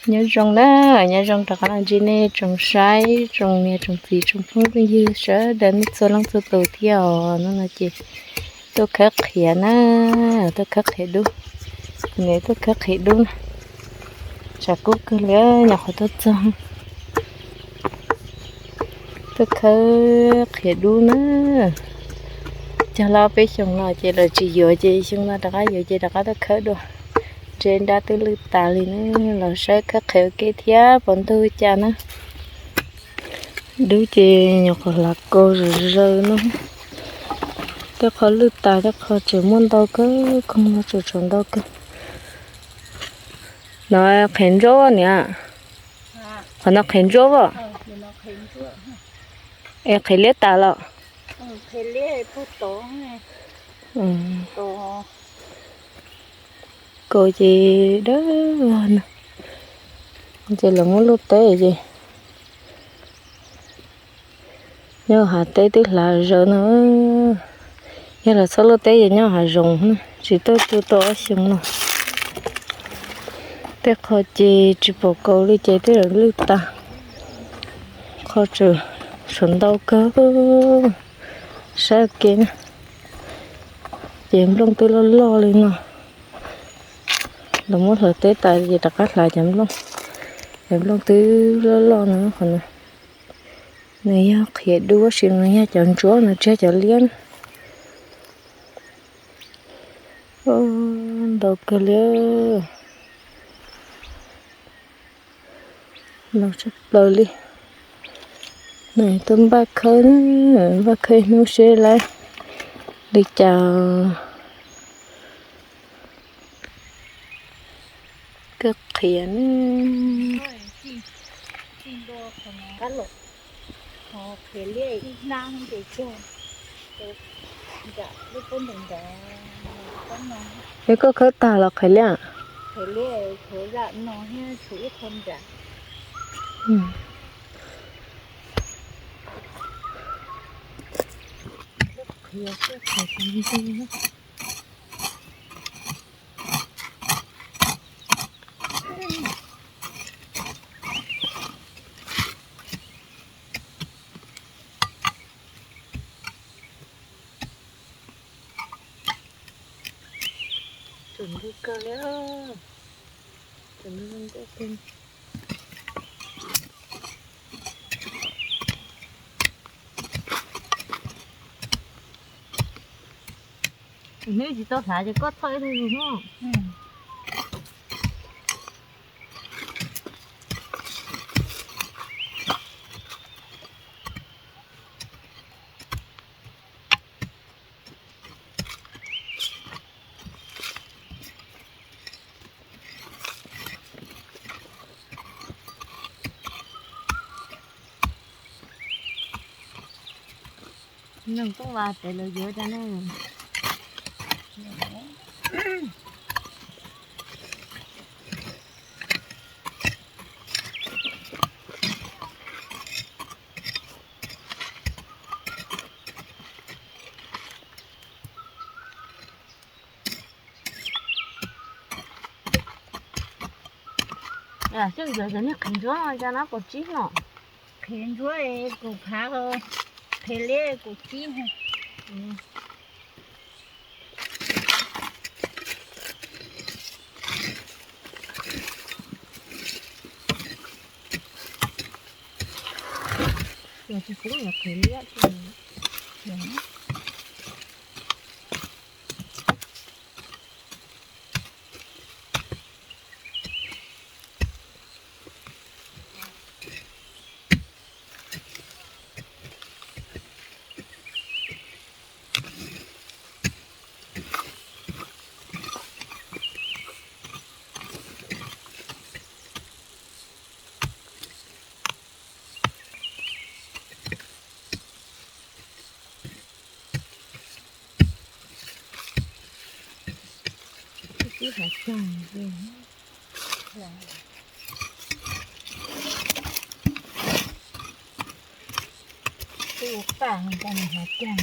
Nyob zoo na, nyob zoo rov qab los ntsib nej tsoom saib, tsoom niam tsoom txiv tsoom phooj tsoom ywg sawv daws nej txhua leej txhua tus thiab os. Hnub no ces tuaj khawb qhiav na, tuaj khawb qhiav dub. Kuv niam tuaj khawb qhiav dub na, tshav kub kawg li, nyuam qhuav tuaj txog. Tuaj khawb qhiav dub na, cog lawm peb xyoos no ces lawv tsis yuav ces xyoo no rov qab yuav ces rov qab tuaj khawb dua. Ntsej nrab twb lwj tas li na, los saib khawb qhiav ua ke thiab puas ntug cas na. Dub ces nyuam qhuav hlav kaus zom zaws no, tej qho lwj tas tej qho tseem muaj ntau kawg, koog no tseem tshuav ntau kawg. No qhiav ntsuab niam, qhov no qhiav ntsuab as, es qhiav liab tas los? Kaus ces dawb vog no, ces lawv muab luaj teb ces nyob hav teb twb hlav zaws no. Yog lawv txhob luaj teb ces nyob hav zoov na, tsis tuaj tu tau ob xyoos no. Tej qho ces tsis pom kaus li ces twb lwj tas, qho tseem tshuav ntau kawg. Saib ua ke na, ces nplooj twb loj loj li no. Lawv muab hlawv teb tas ces rov qab hlav cov nplooj, cov nplooj twb loj loj no qhov no. Nws yog qhiav dub tab sis nws yog cov ntsuab, nws tsis yog cov liab na. Ntau kawg li, ntau tshaj plaws li. Nws tuaj npaj khawb, npaj khawb ib hnub seb lawv li cas. Kawg qhiav ne. Es koj khawb tag los qhiav liab? Tseem ntug kawg li, tseem ntug ntau kawg. Neb tsis tau hlav ces koj txhoj ib tug zus no. Neeg tuaj vas pem lawv yuav rau nej. Xyoo ntawd cov niag qhiav ntsuab no cas nab puas tsib no? Qhiav ntsuab kuv phav, qhiav liab kuv tsib. Yog tsis pub yog qhiav liab. Twb hav cag, twb ua paj no cas nws hav cag.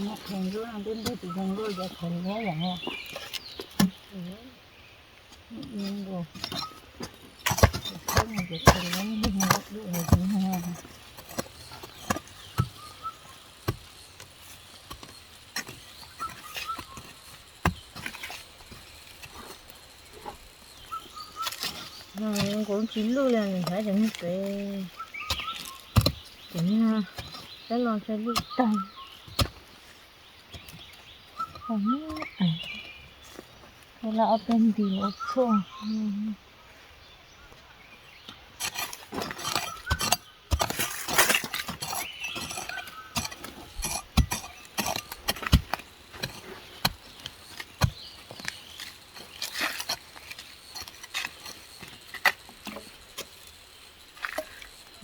Khaws nruab no twb ntuj tsis zoo nkauj, cov khaws liab yom. Nqus tsis luj li, nws ntshav tseem muaj pem. Ces no, peb los sai luj tag. Ua laj ob peb nti ua tshuaj.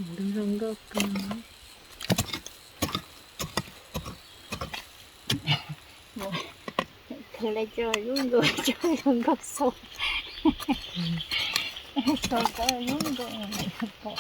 Ntug zoo nkauj kawg. Khaws lawm tso zoo nkauj, tso zoo nkauj xau. Xau tso zoo nkauj pom.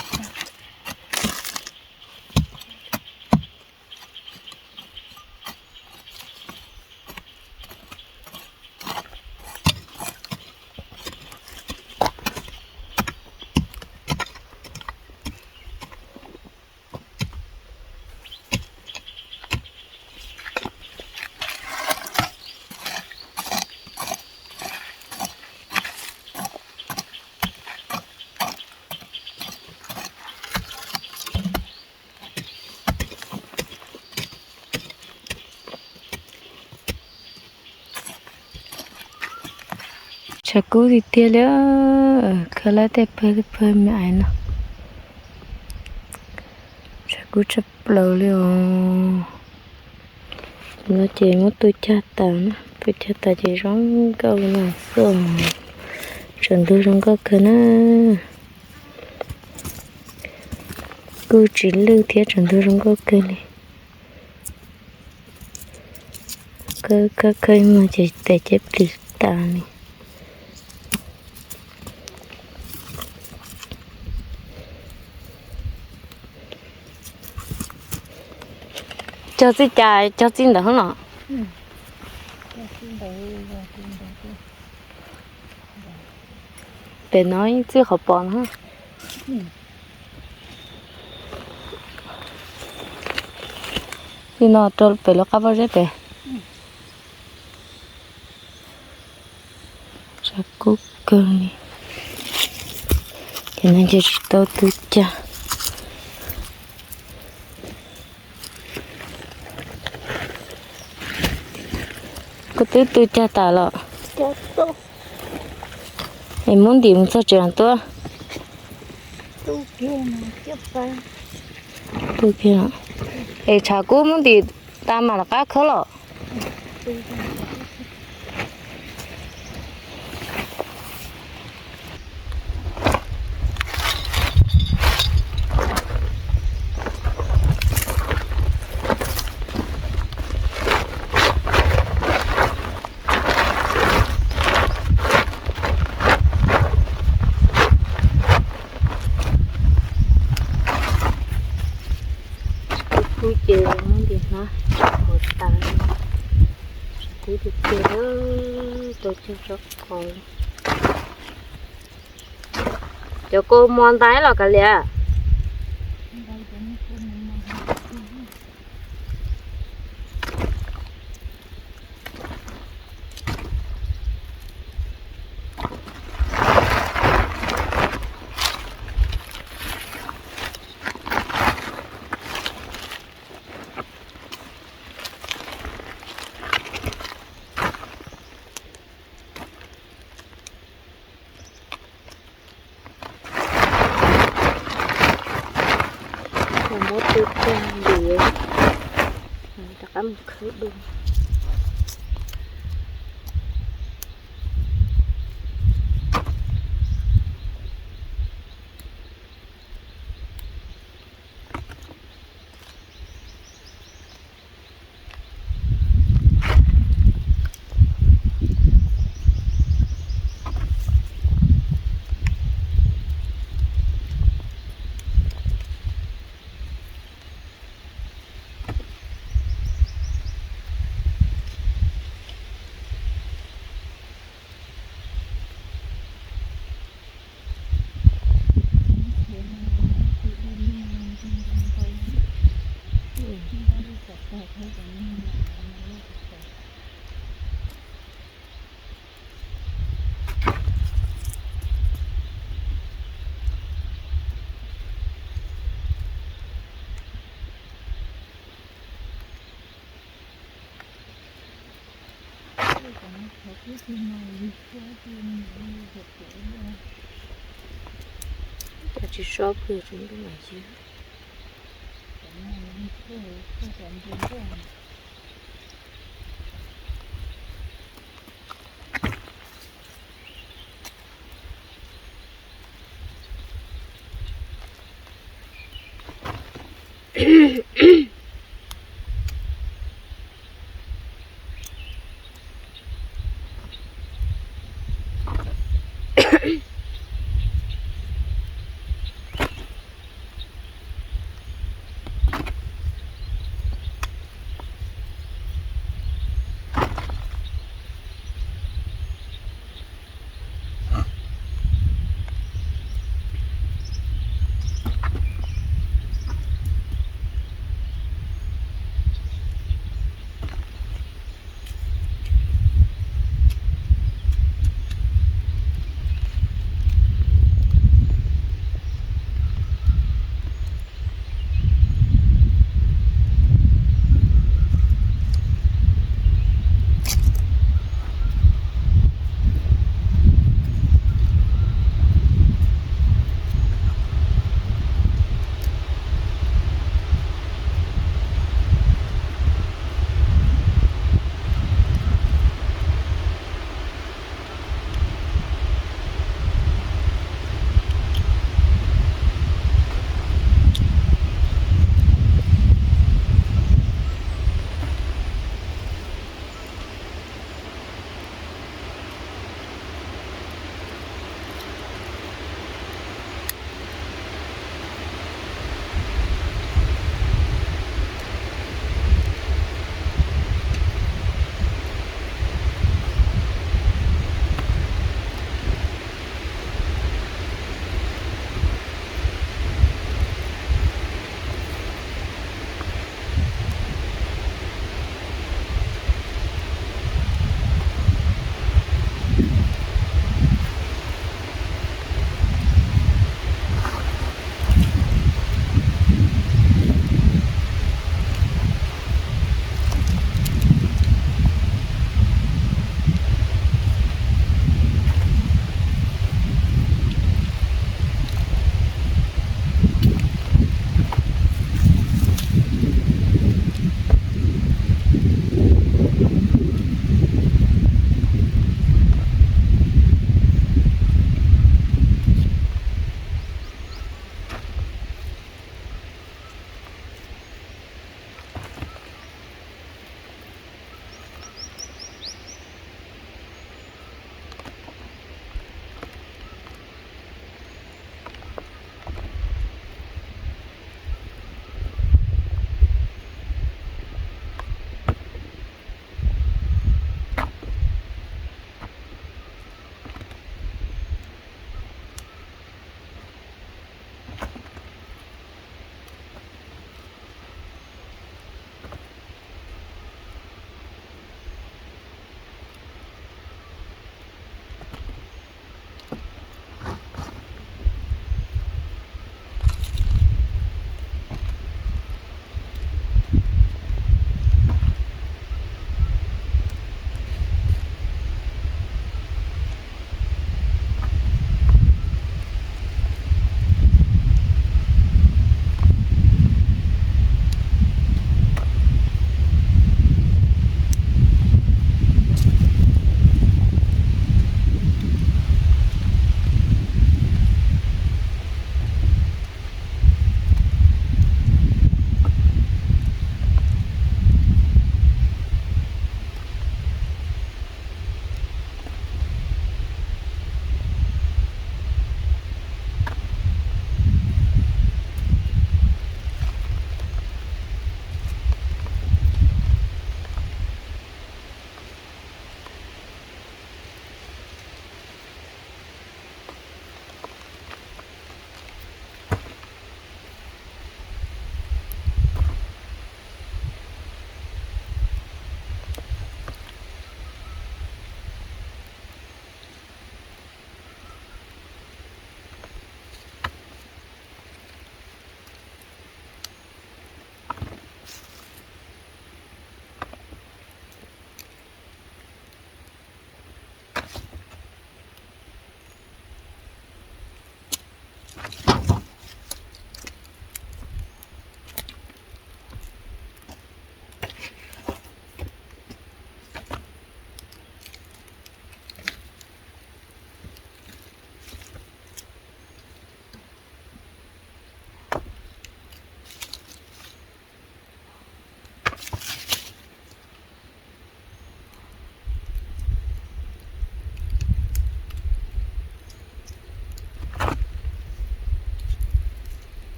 Tshav kub tiag tiag li, khaws lawm tej pawg pawg me ais no. Tshav kub tshaj plaws li os. No ces muab tu cag tas na, tu cag tas ces zoo nkauj no xwb. Tsaus ntuj zoo nkauj kawg na. Kuj tsis lwj thiab, tsaus ntuj zoo nkauj kawg li. Khawb khawb khawb ib hmos ces tes ceb plis tas li. Cog txij cas cog txij ntawd hov no? Pem no ib txij qhov pos no. Txij no rau pem lub qab pob zeb pem. Tshav kub kawg li. Ces no ces tsis tau tu cag. Koj twb tu cag tas los? Es muab ntim mus txog tsev tuaj. Tu kiag. Es tshav kub muab ntim tas mam rov qab khawb los. Kub kub ces muab ntim hnab ua tas. Kub tiag tiag, tau cog tso qos. Cov kua muag ntais los kav liam. Muab tu cag ntim, rov qab mus khawb dua. Cas tsis sob pw tseem ntuj mas yog.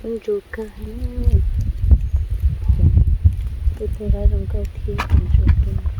Ntsuag kawg, tus tus lawv zoo nkauj thiab ntsuag kawg.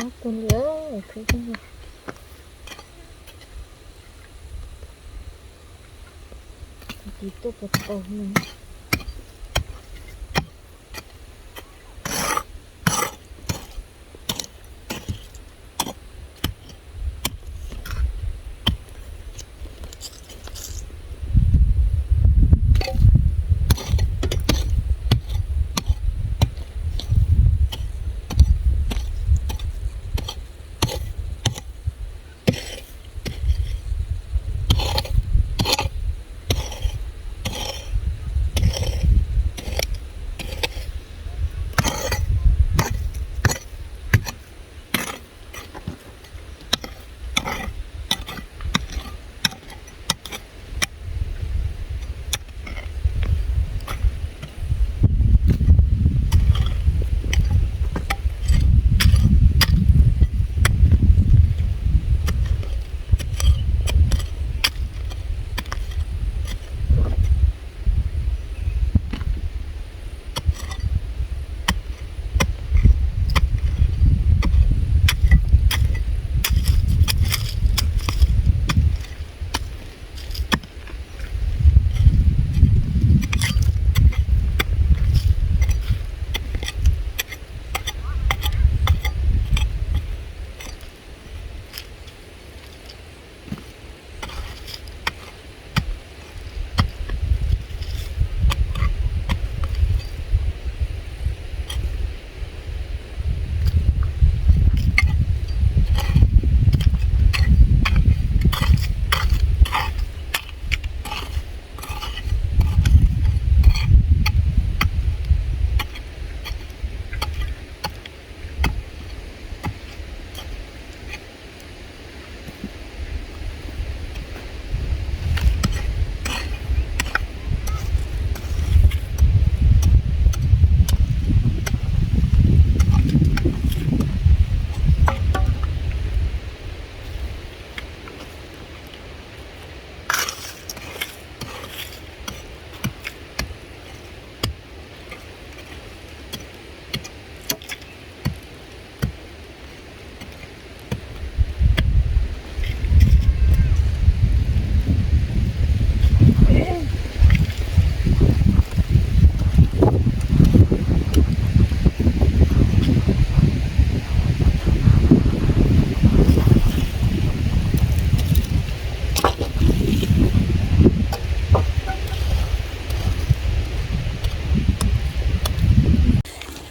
Tus liam, tus liam, tus liam, tus liam.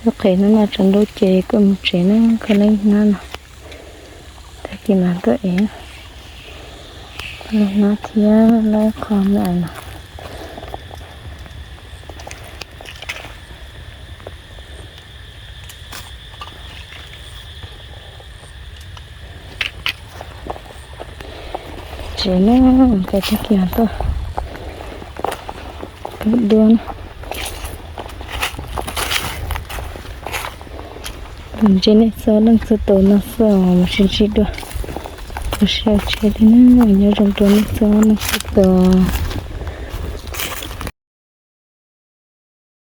Lub qhov no mas tsaus ntuj ces kuj mus tsev na, koj leej hnab no. Tag kis mas tuaj ev, koj leej hnab thiab lawv qhov me ais no. Tsev na, koj tag kis tuaj pub dua na. Ntsia nej txhua leej txhua tus no xwb, mus tsis ntsib dua, ua siab ua tshua li na, nyob zoo rau nej txhua leej txhua tus.